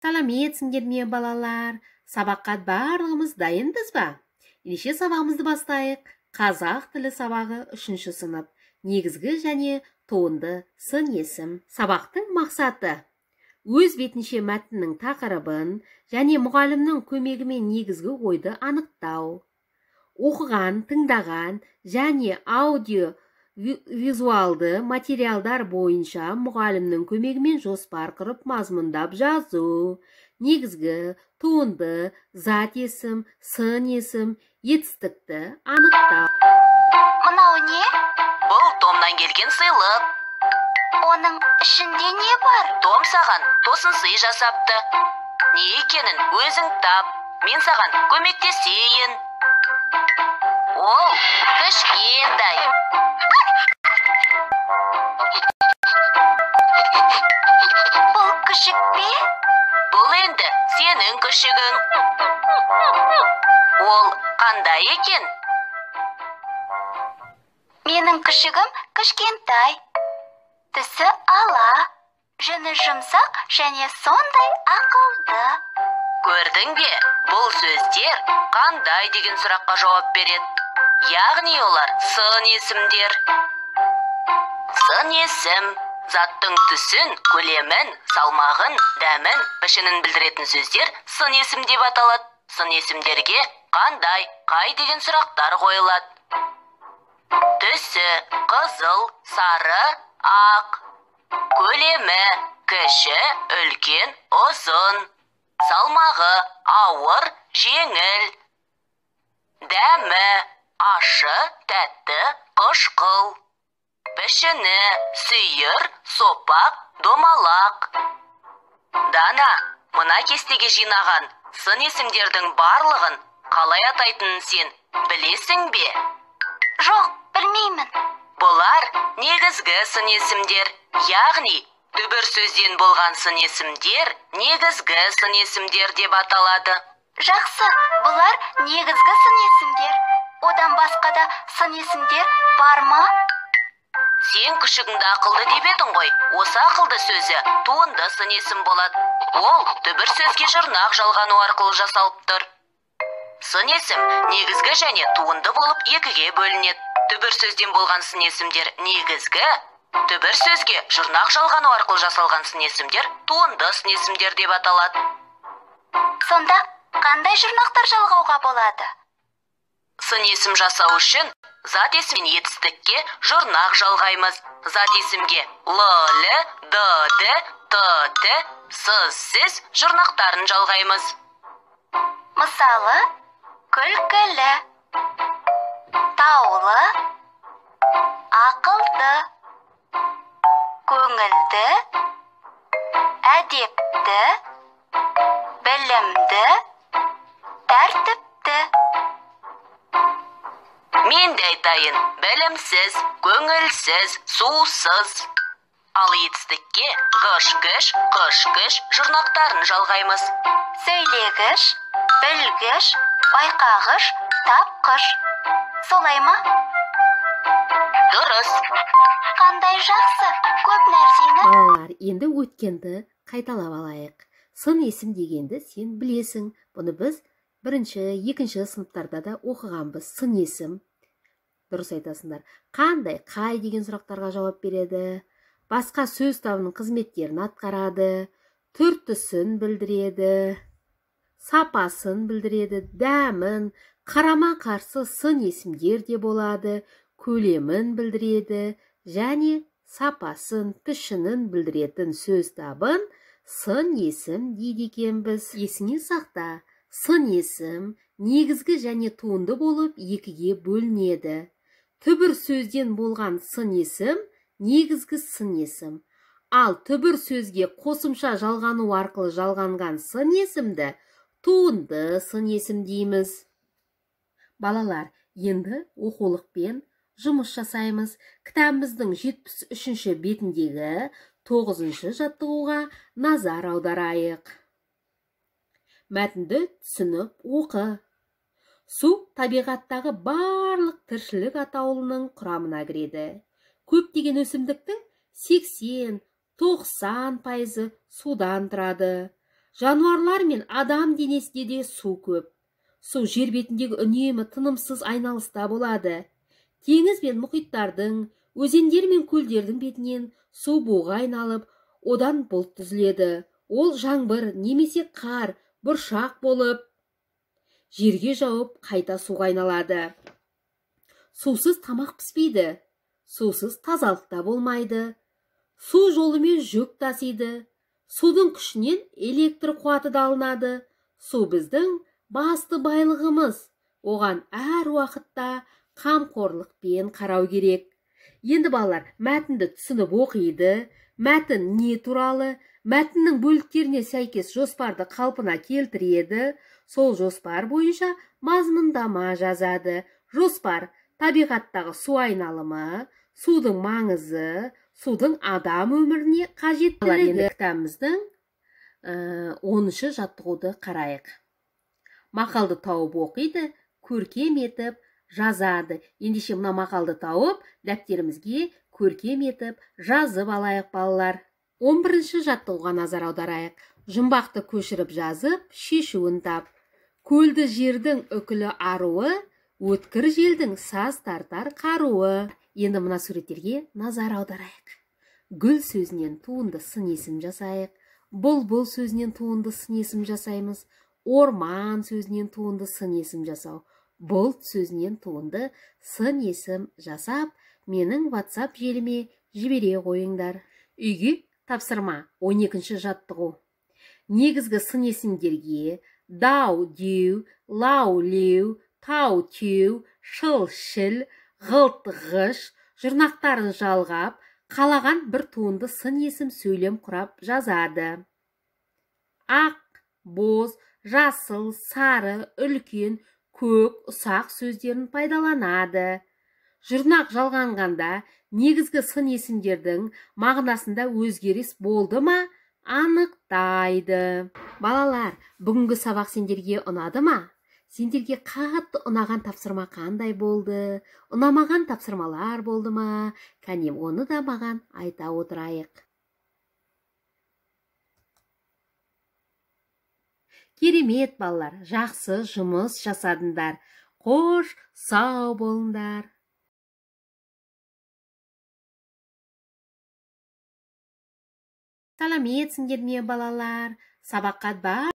Сәлеметсіңдер ме, балалар? Сабаққа барлығымыз дайынбыз ба? Ендеше сабағымызды бастайық. Қазақ тілі сабағы 3-ші сынып. Негізгі және туынды сын есім. Сабақтың мақсаты: өз бетінше мәтіннің тақырыбын және мұғалімнің көмегімен негізгі ойды анықтау. Оқыған, тыңдаған және аудио визуалды материалдар бойынша мұғалімнің көмегімен жоспар құрып мазмұндап жазу. Негізгі, туынды, зат есім, сын есім, етістікті анықтау. Мынау не? Бұл Томнан келген сыйлық. Оның ішінде не бар? Том саған тосын сый жасапты. Не екенін өзің тап. Мен саған көмектесейін. Ол кішкентай. Бұл күшік пе? Бұл енді сенің күшігің. Ол қандай екен? Менің күшігім кішкентай. Түсі ала, жүні жұмсақ және сондай ақылды. Көрдің бе, бұл сөздер қандай деген сұраққа жауап береді. Яғни олар сын есімдер. Сын есім заттың түсін, көлемін, салмағын, дәмін, пішінін білдіретін сөздер сын есім деп аталады. Сын есімдерге қандай, қай деген сұрақтар қойылады. Түсі қызыл, сары, ақ. Көлемі кіші, үлкен, ұзын. Салмағы ауыр, жеңіл. Дәмі ашы, тәтті, қышқыл. Пішіні сүйір, сопақ, домалақ. Дана, мына кестеге жинаған сын есімдердің барлығын қалай атайтынын сен білесің бе? Жоқ, білмеймін. Бұлар негізгі сын есімдер, яғни түбір сөзден болған сын есімдер негізгі сын есімдер деп аталады. Жақсы, бұлар негізгі сын есімдер. Одан басқа да сын есімдер бар ма? Сен күшігіңді ақылды деп едің ғой. Осы ақылды сөзі туынды сын есім болады. Ол түбір сөзге жұрнақ жалғану арқылы жасалып тұр. Сын есім негізгі және туынды болып екіге бөлінеді. Түбір сөзден болған сын есімдер негізгі, түбір сөзге жұрнақ жалғану арқылы жасалған сын есімдер туынды сын есімдер деп аталады. Сонда қандай жұрнақтар жалғауға болады? Сын есім жасау үшін зат есім мен етістікке жұрнақ жалғаймыз. Зат есімге л, л, д, д, т, т, с, с жұрнақтарын жалғаймыз. Мысалы, күлкілі, таулы, ақылды, көңілді, әдепті, білімді, тәртіпті. Мен де айтайын, білімсіз, көңілсіз, сусыз. Ал етістікке ғыш-гіш, қыш-гіш жұрнақтарын жалғаймыз. Сөйлегіш, білгіш, байқағыш, тапқыш. Солай ма? Дұрыс. Қандай жақсы, көп нәрсені. Балалар, енді өткенді қайталап алайық. Сын есім дегенді сен білесің. Бұны біз бірінші, екінші сыныптарда да оқығанбыз. Сын есім. Дұрыс айтасыңдар. Қандай, қай деген сұрақтарға жауап береді. Басқа сөз табының қызметтерін атқарады. Түр түсін білдіреді. Сапасын білдіреді, дәмін, қарама-қарсы сын есімдер де болады, көлемін білдіреді және сапасын, пішінін білдіретін сөз табын сын есім дейді екенбіз. Есіңе сақта, сын есім негізгі және туынды болып екіге бөлінеді. Түбір сөзден болған сын есім негізгі сын есім. Ал түбір сөзге қосымша жалғану арқылы жалғанған сын есімді туынды сын есім дейміз. Балалар, енді оқулықпен жұмыс жасаймыз. Кітабымыздың 73-ші бетіндегі 9-шы жаттығуға назар аударайық. Мәтінді түсініп оқы. Су табиғаттағы барлық тіршілік атаулының құрамына кіреді. Көптеген өсімдіктің 80-90% судан тұрады. Жануарлар мен адам денесінде де су көп. Су жер бетіндегі үнемі тынымсыз айналыста болады. Теңіз бен мұхиттардың, өзендер мен көлдердің бетінен су буға айналып, одан бұлт түзіледі. Ол жаңбыр немесе қар, бұршақ болып, жерге жауып қайта суға айналады. Сусыз тамақ піспейді, сусыз тазалық та болмайды. Су жолымен жүк тасиды. Судың күшінен электр қуаты да алынады. Су біздің басты байлығымыз. Оған әр уақытта қамқорлықпен қарау керек. Енді балалар мәтінді түсініп оқиды. Мәтін не туралы, мәтіннің бөліктеріне сәйкес жоспарды қалпына келтіреді. Сол жоспар бойынша мазмұндама жазады. Жоспар табиғаттағы су айналымы, судың маңызы, судың адам өміріне қажеттілігі. Енді кітабымыздың 10-шы жаттығуды қарайық. Мақалды тауып оқиды, көркем етіп жазады. Ендеше мына мақалды тауып, дәптерімізге көркем етіп жазып алайық, балалар. 11-ші жаттығуға назар аударайық. Жұмбақты көшіріп жазып, шешуін тап. Көлді жердің үкілі аруы, өткір желдің саз тартар қаруы. Енді мына суреттерге назар аударайық. Гүл сөзінен туынды сын есім жасайық. Бұлбұл сөзінен туынды сын есім жасаймыз. Орман сөзінен туынды сын есім жасау. Бұлт сөзінен туынды сын есім жасап, менің WhatsApp желіме жібере қойыңдар. Үйге тапсырма 12-ші жаттығу. Негізгі сын есімдерге дау, деу, лау, леу, тау, теу, шыл, шіл, ғылт, ғыш жұрнақтарын жалғап, қалаған бір туынды сын есім сөйлем құрап жазады. Ақ, боз, жасыл, сары, үлкен, көк, ұсақ сөздерін пайдаланады. Жұрнақ жалғанғанда негізгі сын есімдердің мағынасында өзгеріс болды ма, анықтайды. Балалар, бүгінгі сабақ сендерге ұнады ма? Сендерге қатты ұнаған тапсырма қандай болды? Ұнамаған тапсырмалар болды ма? Кәне, оны да маған айта отырайық. Керемет, балалар, жақсы жұмыс жасадыңдар. Қош, сау болыңдар. Сәлеметсіңдер ме, балалар? Сабаққа бар.